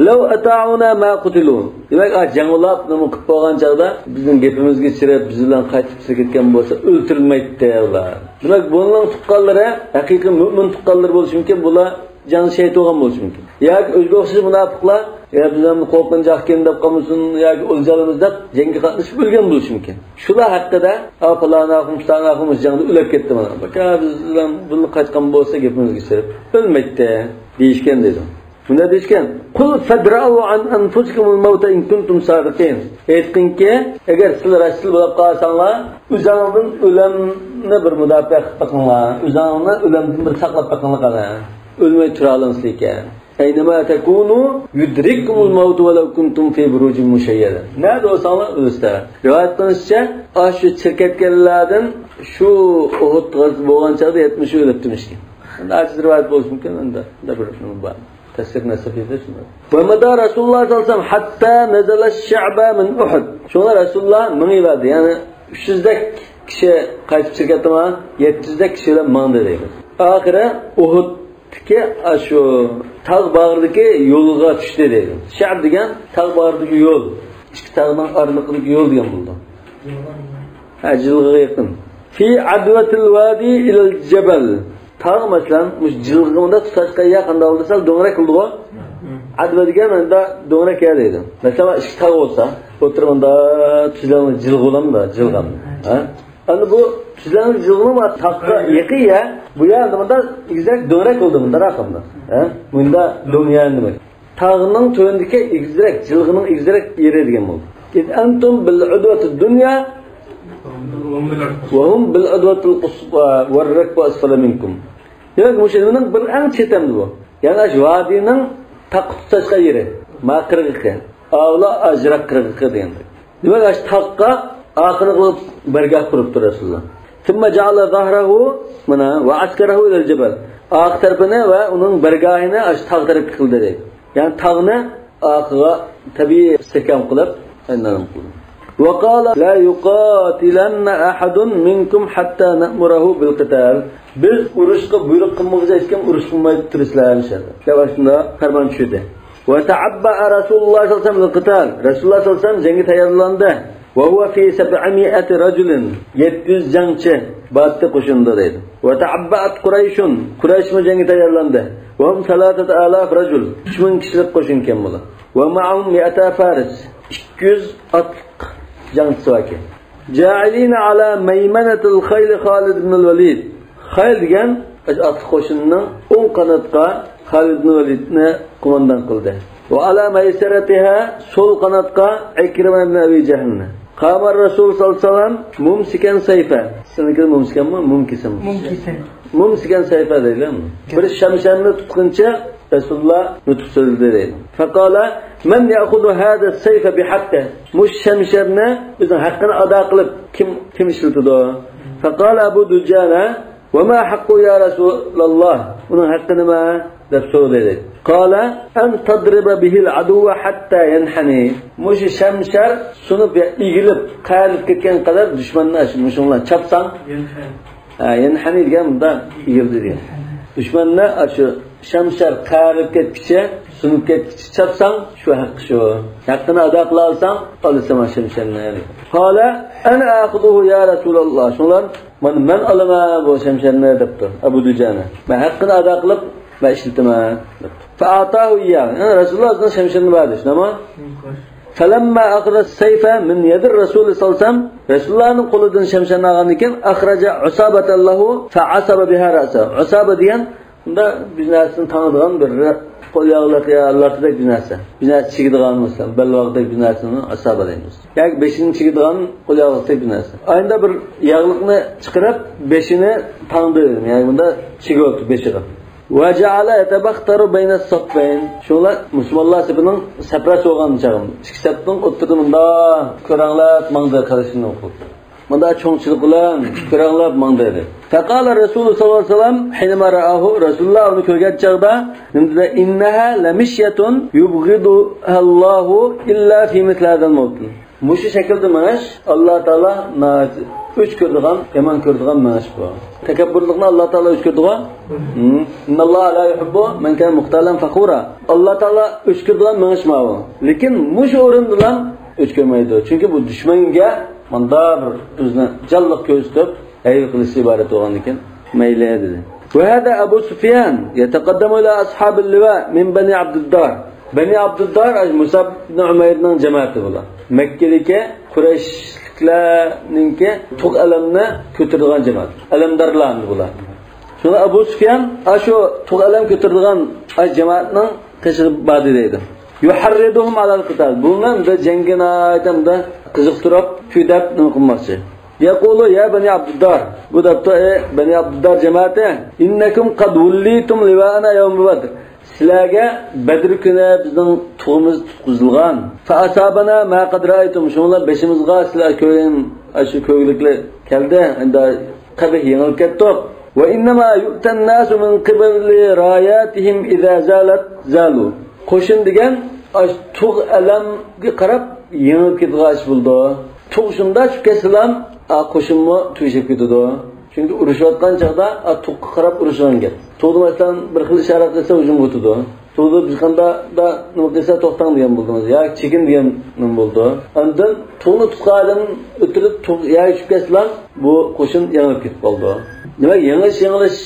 Law ata'una ma qutilu. Demak, jangulab nima qilib bo'lgan chaqda bizning gapimizga chirib, biz bilan qaytib ketgan bo'lsa, o'ltirilmaydi ular. Demak, buning tuqqanlari haqiqiy mo'min tuqqanlar bo'lishi mumkin, bular jang shahid bo'lgan bo'lishi mumkin. Yoki o'zga o'xshash munofiqlar, ya bizlarni qo'rqinchoq ekan deb qolmasin, yoki o'ljalamiz deb jangga qatnashib o'lgan bo'lishi mumkin. Shular haqida falonaqimiz jangda o'lib ketdi mana. Baka biz bilan buni qaytgan bo'lsa gapimizga chirib o'lmaydi deyishgan dedi. Bunda deyishgan, qul fadra'u an anfusikumul mauta in kuntum sodiqin. Aytqinki, agar sizlar rostchil bo'lib qolsanglar, o'zingizdan o'limni bir mudofaa qilib boqinglar, o'zingizni o'limdan bir saqlab boqinglar qana. O'lmay tura olasiz ekan. Aynama takunu yudrikkumul maut walau kuntum fi burujin mushayyada. Nada bo'lsanglar o'lsizlar. Rivoyat qilishicha, shu chirkatganlardan shu Uhud g'azvasi bo'lgan chaqda 70 o'libdimish. Endi ajiz rivoyat bo'lishi mumkin, unda bir nima bor. Tafsir nasafiyda shunday. Va mada Rasululloh sollallohu alayhi vasallam hatta nazala ash-sha'ba min Uhud. Shunga Rasululloh mingiladi, ya'ni 300 dak kishi qaytib chiqyaptimi? 700 dak kishi bilan mangdi deydi. Oxiri Uhudki shu tog' bag'ridagi yo'lga tushdi deydi. Sha'b degan tog' bag'ridagi yo'l, ikki tog'ning oraliqidagi yo'l degan bo'ldi. Ha, jilg'aga yaqin. Fi adwatil wadi ila al-jabal. Tog' masalan, mush jilg'imda tutashqa yaqinda bo'lsa, do'ngrak qildi-ku. Adva degan unda do'ngrak yer deydi. Masalan, ikki tog' bo'lsa, o'tirib unda tuzlangan jilg'a bo'lamda, jilg'am. Ha? Endi bu tuzlangan jilg'imi tog'ga yaqin ya, bu yerda bunda egizak do'ngrak bo'ldi bunda raqamda. Ha? Bunda do'ng demak. Tog'ning tuandagi egizak, jilg'ining egizak yeri degan bo'ldi. Antum bil udwati dunya va hum bil udwatil quswa war rakbu asfala minkum. Demak, mushuning bir eng chetamdi bu. Ya'ni shu vodiyning taq tutashqa yeri, ma qirg'iqi, avla ajraq qirg'iqi degan. Demak, shu taqqa oxiri qilib bargah qurib turadi Rasululloh. Thumma ja'ala zahrahu mana va askarahu ila al-jabal. Oq tarafini va uning bargahini shu tog' tarafga qildi deydi. Ya'ni tog'ni oqiga tabiiy istehkam qilib, aynan qildi. وقال لا يقاتلن أحد منكم حتى نأمره بالقتال. Biz urushga buyruq qilmoqchi hech kim urush qilmay turislar inshaalloh. Shunda farmon tushdi. Va ta'abba Rasululloh sollallohu alayhi vasallam lil-qital. Rasululloh sollallohu alayhi vasallam jangga tayyorlandi. Va huwa fi 700 rajulin, 700 jangchi batdi qo'shinda deydi. Va ta'abbat Qurayshun, Quraysh jangga tayyorlandi. Va hum 3000 rajul, 3000 kishilik qo'shin ekan bular. Va ma'ahum 200 faris, 200 otliq jangchisi bor ekan. Ja'ilina ala maymanatil khayl Xolid ibn al-Valid. Xayl degan otliq qo'shinning o'ng qanotga Xolid ibn Validni qo'mondan qildi. وعلى ميسرتها sol qanotga Ikrima ibn Abi Jahlni. Qama Rasul sallallohu alayhi vasallam mumsikan sayfa. Seniki mumsikanmi, mumkisanmi? Mumkisan. Mumsikan sayfa deyilmi? Bir shamsharni tutquncha Rasululloh nutq so'zladi deydi. Faqala men ya'khudhu hada sayfa bihaqqi. Mush shamsharni o'zining haqqini ado qilib kim ishlatadi? Faqala Abu Dujana va ma haqqu ya Rasululloh? Uning haqqi nima? Deb so'radi deydi. Qala an tadriba bihi al-aduwa hatta yanhani. Mush shamshar sunib egilib qayrilib ketgan qadar dushmanni mushunlar chapsang, yanhani degan bunda egildi degan. Dushmanni shu shamshar qayrilib ketkicha, sunib ketkicha chapsang, shu haqqi shu. Haqqini ado qila olsang, olasan shamsharni. Qala ana axuduhu ya Rasululloh. Shunlar men olaman bu shamsharni debdi Abu Dujana. Men haqqini ado qilib ben işletaman. Fa'atahu iyyah. Rasululloh o'zining shamshirini berdi, shundami? Falamma akhadha as-sayfa min yadi Rasul sallallohu alayhi vasallam, Rasulullohning qo'lidan shamsharni olgandan keyin akhraja usabatan lahu fa'asaba biha ra'sa. Usaba degan bunda bir narsani tanıdigan bir qo'l yog'liq yo latidek bir narsa. Bir narsa chigadigan masalan, belvog'dek bir narsani usaba deymiz. Yoki beshini chigadigan qo'l yog'liqdek bir narsa. Ayında bir yog'liqni chiqarib beshini tangdi. Ya'ni bunda chigib beshiga. وجعل يتبختر بين الصفين. Şunlar Müslümanlar sapının sapra soğan çağım. İki sapның o'ttirdi bunda ko'ranglab mangdi qarashini o'qidi. Bunda cho'ngchilik bilan ko'ranglab mangdi dedi. Faqala Rasululloh sallallohu alayhi vasallam hinma ra'ahu, Rasululloh uni ko'rgan chaqda nimda innaha lamishiyatun yubghiduhallohu illa fi mithl hadal mawtin. Mushu shaklda manash Alloh taolo uch ko'rdigan, yomon ko'rdigan manash bu. Takabburlikni Alloh taolo uch ko'rdigan. Innalloha la yuhibbu man kana muxtalan fakhura. Alloh taolo uch ko'rdigan manash bu. Lekin mushu o'rinda uch ko'rmaydi. Chunki bu dushmanga manda bir o'zini jalliq ko'rsatib, ayb qilish iborat bo'lgan ekan. Mayli dedi. Va hada Abu Sufyan yataqaddamu ila ashabil liva min Bani Abduddar. Bani Abduddar Musab ibn Umayrning jamoati bular. Makkadagi Qurayshliklarninki tug' alamni ko'taradigan jamoat. Alamdorlar bular. Shunda Abu Sufyan shu tug' alam ko'taradigan jamoatning qishig'i bordi deydi. Yuharriduhum alal qital. Bundan da jangini aytamda qiziqtirib, kuydab nima qilmoqchi. Yaqulu ya Bani Abduddar. Bu dabda Bani Abduddar jamoati innakum qad wullitum liwana yawm Badr. Sizlarga Badr kuni bizning tug'imiz tutqizilgan. Fa asabana ma qad ra'aytum. Shunlar beshimizga sizlar ko'rgan shu ko'gliklar keldi. Endi qabih yengilib ketdik. Va innama yu'tan nasu min qibli rayatihim idza zalat zalu. Qo'shin degan tug' alamga qarab yengilib ketgan ish bo'ldi. Tug' shunda tushib ketsalam, qo'shinmi tug'ishib ketadi. Chunki urushayotgan chaqda tug'ga qarab urushgan gap. Tug'ni masalan bir xil ishorat qilsa hujumga o'tadi. Tug'ni bir qanday da nima qilsa to'xtang degan bo'ldi. Yoki chekin degan nima bo'ldi. Undan tug'ni tutgan odam o'tirib tug' yoki tushib ketsalam, bu qo'shin yengilib ketib qoldi. Demak, yengilish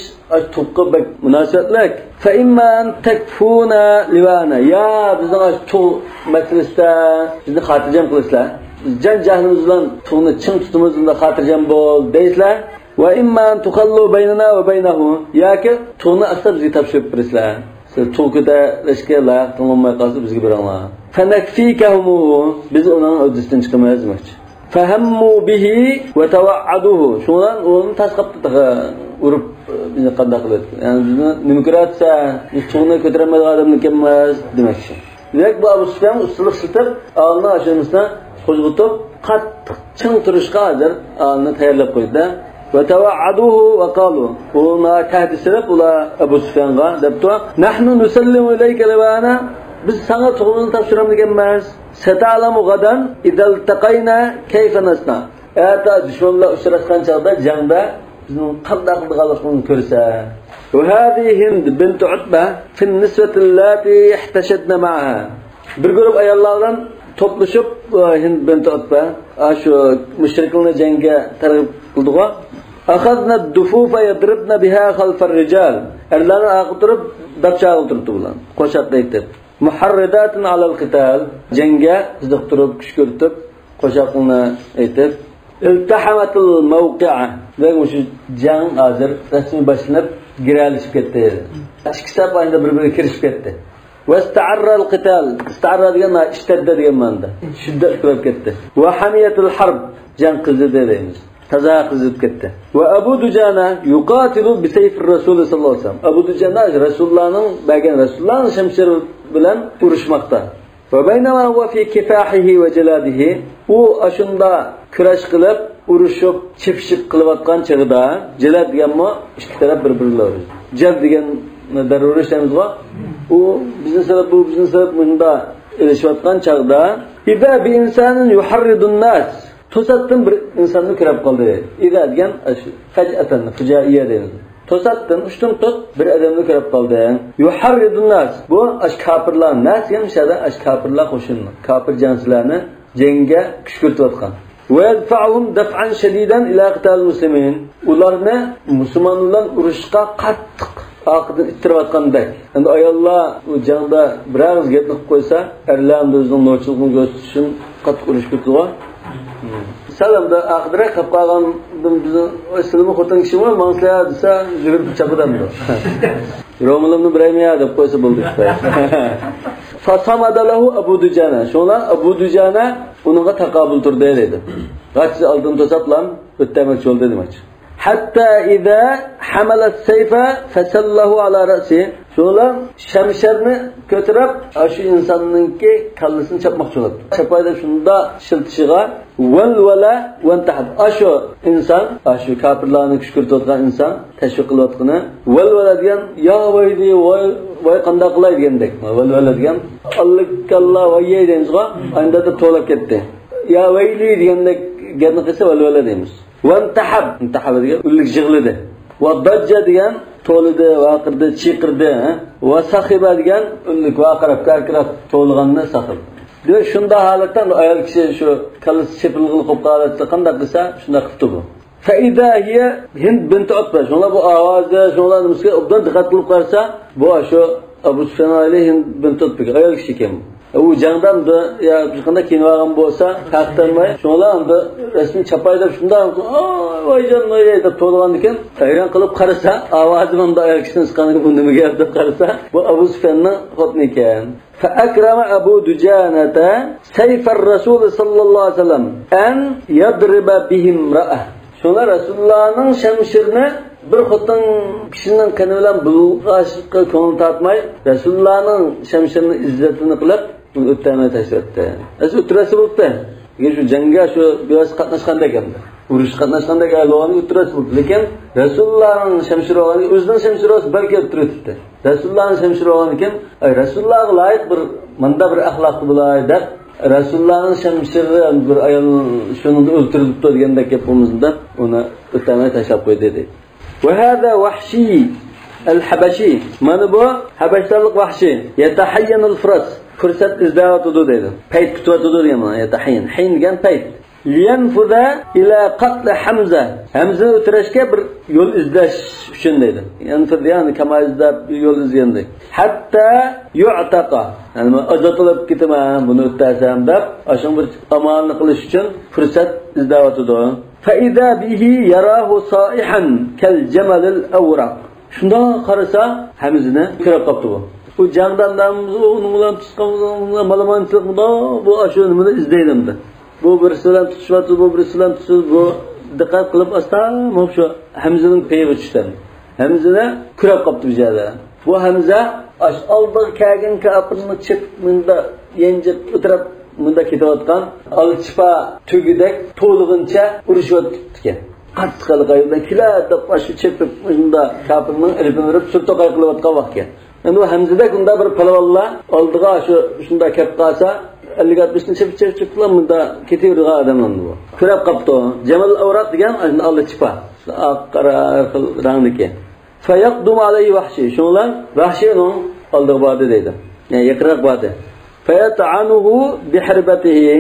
tug'ga bak munosabatlik. Fa imma an takfuna livana. Ya bizning tug' masalasida bizni xotirjam qilasizlar. Jan jahlimiz bilan tug'ni ching tutimiz, unda xotirjam bo'l deysizlar. Va imma an tuqallu baynana va baynahu. Yoki tug'ni asab bizga topshirib berasizlar. Siz tug' ko'tarishga loyiq bo'lmay qolsa bizga beringlar. Fanakfikahumu, biz uning uddasidan chiqamiz demoqchi. Fahammu bihi va tawa'aduhu. Shundan uni tasqabdi urib bizni qanday qiladi? Ya'ni bizni nima ko'ratsa, biz tug'ni ko'tarolmaydigan odamni ekanmiz demoqchi. Demak, bu Abu Sufyan ustunlik siltab, alni ashirmasdan qo'zg'atib, qattiq ching turishga hozir alni tayyorlab qo'ydi. Va tawa'aduhu va qalu. Uni tahdid qilib, ular Abu Sufyonga debdi: "Nahnu nusallimu ilayka libana." Biz sana tug'imizni topshiramiz ekanmiz. Sata'lamu g'adan idal taqayna kayfa nasna. Erta dushmanlar uchrashgan chaqda jangda bizning qanday qilganligimizni ko'rsa. Va hadi Hind bint Utba fi niswati allati ihtashadna ma'aha. Bir guruh ayollar bilan to'plashib Hind bint Utba shu mushriklarni jangga targ'ib qildiga. Akhadna ad-dufufa yadribna biha khalfa ar-rijal. Erlarni oqib turib, dapcha o'tiribdi ular. Qo'shoq aytib. Muharridatun alal qital. Jangga qiziqtirib, kuch ko'rib, qo'shoqni aytib. Iltahamatul mawqi'a. Demak, shu jang hozir rasmiy boshlanib, giralishib ketdi. Ikki saf endi bir-biriga kirishib ketdi. Va qital. Istaarra degan ishtadda degan ma'noda. Shiddat ko'payib ketdi. Va hamiyatul harb, jang qizidi deymiz. Taza qizib ketdi. Va Abu Dujana yuqatilu bi sayfir Rasul sallallohu alayhi vasallam. Abu Dujana Rasulullohning bergan Rasulullohning shamshiri bilan urushmoqda. Va baynama huwa fi kifahihi va jaladihi, u ashunda kurash qilib, urushib, chipishib qilayotgan chig'ida, jalad deganmi ikki taraf bir-birlar. Jal degan darrov urushamiz-ku. U bizni sabab, bu bizni sabab bunda erishayotgan chog'da ida bi insanin yuharridun nas, to'satdan bir insonni ko'rib qoldi. Ida degan faj'atan, fujaiya deymiz. To'satdan ushtum tut bir odamni ko'rib qoldi. Yuharridun nas, bu ash kofirlar, nas degan shada ash kofirlar qo'shinni, kofir jansilarni jangga kushkirtayotgan. Va yadfa'uhum daf'an shadidan ila qital muslimin. Ularni musulmonlar urushga qattiq oqidan ittirayotgandek. Endi ayollar u jangda birog'iz gapni qilib qo'ysa, erlar o'zining novchiligini ko'rsatish uchun qattiq urush ketadi. Salamda aqdira qilib qolgan bizni silmi xotin kishimi mansliya desa yugurib chapidamdi. Ro'milimni biraymiya deb qo'ysa bo'ldi. Fasamada lahu Abu Dujana. Shuna Abu Dujana uningga taqobil turdi dedi. G'achchi oldin to'satlam o'tmoqchi bo'ldi demoqchi. Hatta iza hamala as-sayfa fasallahu ala ra'si. Shuna shamsharni ko'tarib shu insonningki kallasini chapmoqchi bo'ldi. Chapayda shunda shiltishiga valvala vantahab. Ashu inson, ashu kofirlarni kushkirtayotgan inson, tashviq qilayotgani valvala degan yo voydi voy voy qanday qilay degandek. Valvala degan allikalla voy deymizgo, anda deb to'lab ketdi. Ya vayli degandek gapni qilsa valvala deymiz. Vantahab, intahab degan ullik jig'lidi. Va dajja degan to'lidi, vaqirdi, chiqirdi, va sahiba degan ullik vaqirab, karkirab to'lganni sahib. Demak, shunda holatdan ayol kishi shu kallasi chepilg'il qilib qolsa, qanday qilsa, shunda qilibdi bu. Fa ida hiya Hind bint Utba. Shunlar bu ovozni, shunlar nimasiga obdan diqqat qilib qarasa, bu shu Abu Sufyan alayhi Hind bint Utba ayol kishi ekan. U jangdan ya qanday kiyinib olgan bo'lsa, taqdirmay, shunlar endi rasmiy chapay deb shundan voy jon voy deb to'lgan ekan. Hayron qilib qarasa, ovozi bunda ayol kishining chiqqaniga bu nima gap deb qarasa, bu Abu Sufyanning xotini ekan. فأكرم أبو دجانة سيف الرسول صلى الله عليه وسلم أن يضرب به امرأة. Şuna Resulullah'ın şemşirini bir xotin kishining qani bilan bulg'ashga ko'ngil tortmay, Resulullah'ın şemşirini izzetini qilib, uni o'ttamay tashlatdi. Asli o'tirasi bo'libdi. Lekin shu jangga shu biraz qatnashganda ekan. Urush qatnashganda ayolni o'tirasi bo'ldi. Lekin Resulullah'ın şemşiri olgan, o'zining şemşiri olsa balki o'tiribdi. Resulullah'ın şemşiri olgan ekan, ay Resulullah'a loyiq bir manda bir axloqli bo'lay deb Resulullah'ın şemşiri bir ayol shuni o'ltiribdi degandek gap bo'lmasin deb uni o'tamay tashlab qo'ydi dedi. Va hada Vahshiy al-Habashi. Mana bu Habashlarlik Vahshiy. Yatahayyanul furas. Fursat izlayotdi dedi. Payt kutyapti degan ma'no. Yatahayyan. Hayn degan payt. Liyanfuza ila qatl Hamza. Hamzani o'tirishga bir yo'l izlash uchun dedi. Yanfuz ya'ni kama izlab yo'l izlagandek. Hatta yu'taqa. Ya'ni azotlab ketaman buni o'tasam deb, ashun bir amalni qilish uchun fursat izlayotdi. Fa iza bihi yarahu sa'ihan kal jamalil awraq. Shundan qarasa Hamzani ko'rib qopti bu. Bu jangdan uning bilan tutishgan malamonchilik bu ashu nimani izlaydi. Bu birisi bilan tutishyapti, bu birisi bilan tutishib, bu diqqat qilib asta shu Hamzaning payiga tushdi. Hamzani ko'rib qopti bu yerda. Bu Hamza oldiga kelgan kofirni chip bunda yenjib o'tirib bunda ketayotgan olchipa tugidek to'lig'incha urushyapti ekan. Qattiq qilib keladi deb shu chepib bunda kofirning ilpini urib surtoqay qilayotgan vaqt ekan. Endi bu Hamzadek unda bir palvonlar oldiga shu shunda kelib qolsa 50-60 chep chep chep bunda ketavergan odamlar bu. Ko'rib qopti. Jamal Avraq degan olchipa oq qora xil rangniki. Fayaqdum alayhi Vahshiy. Shunlar Vahshiyning oldiga bordi deydi. Ya'ni yaqinroq bordi. Fayat'anuhu biharbatihi.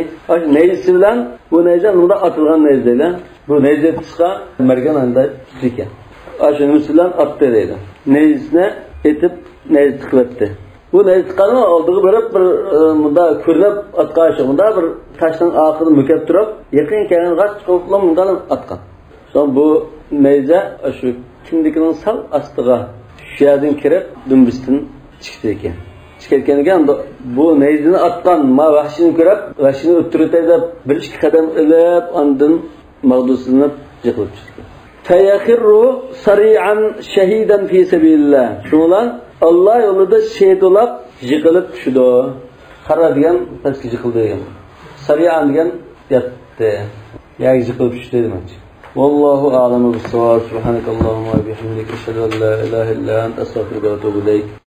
Nayzasi bilan bu nayza bunda otilgan nayza deydi. Bu nayza qisqa mergan anda ekan. Shuni bilan otdi deydi. Nayzasini etib nayza tiqilibdi. Bu nayza tiqqani oldiga borib bir bunda ko'rinib otgan shu bunda bir toshning oxirini mukab turib, yaqin kelgan g'ash chiqib bundan otgan. So'ng bu nayza shu kindikining sal ostiga shu yerdan kirib dumbisidan chiqdi ekan. Ketgan ekan, bu nayzini otgan ma Vahshiyni ko'rib, Vahshiyni o'ttirib deb bir ikki qadam ilib, ondan mag'duslanib yiqilib tushdi. Fayakhiru sari'an shahidan fi sabilillah. Shunlan Alloh yo'lida shahid bo'lib yiqilib tushdi. Xara degan pastga yiqildi degan. Sari'an degan yotdi. Yoki yiqilib tushdi demoqchi. Vallohu a'lamu bis-savob. Subhanakallahumma va bihamdika ashhadu an la ilaha illa anta astag'firuka va atubu ilayk.